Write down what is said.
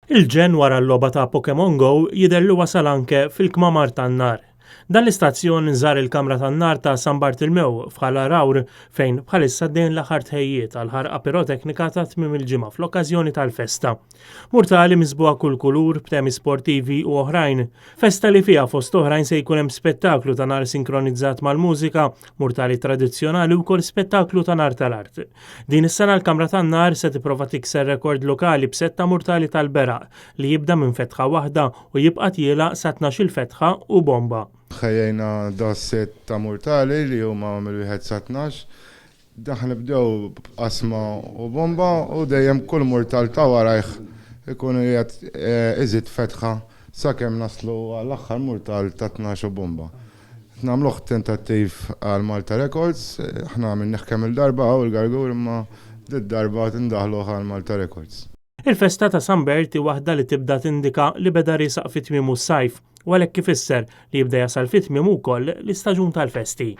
Il-ġenn wara l-logħba ta' Pokemon Go jidher li wasal anke fil-kmamar tan-nar. Dan l-istazzjon żar il-kamra tan-nar ta' San Bartilmew f'Ħal Għargħur fejn bħalissa għaddejjin l-aħħar tħejjiet għall-ħarqa piroteknika ta' tmiem il-ġimgħa fl-okkażjoni tal-festa. Murtali miżbugħa kull kulur b'temi sportivi u oħrajn. Festa li fiha fost oħrajn se jkun hemm spettaklu ta' nar sinkronizzat mal-mużika, murtali tradizzjonali u wkoll spettaklu ta' nar tal-art. Din is-sena l-Kamra tan-Nar se tipprova tikser rekord lokali b'sett ta' murtali tal-beraq li jibda minn fetħa waħda u jibqa' tiela' sa 12-il fetħa u bomba. Ħejjejna da sett ta' murtali li huma mill-wieħed sa 12. Dan ħa nibdew b'qasma u bomba u dejjem kull murtal ta' warajh ikun qiegħed iżid fetħa sakemm naslu għall-aħħar murtal ta' 12 u bomba. Qed nagħmluh tentattiv għal Malta Records, aħna għamilnih kemm-il darba hawn il-Gargur imma did-darba qed indaħħluh għal Malta Records. Il-festa ta' San Bert hi waħda li tibda tindika li beda riesaq fi tmiemu s-sajf u għalhekk ifisser li jibda jasal fi tmiemu wkoll l-istaġun tal-festi.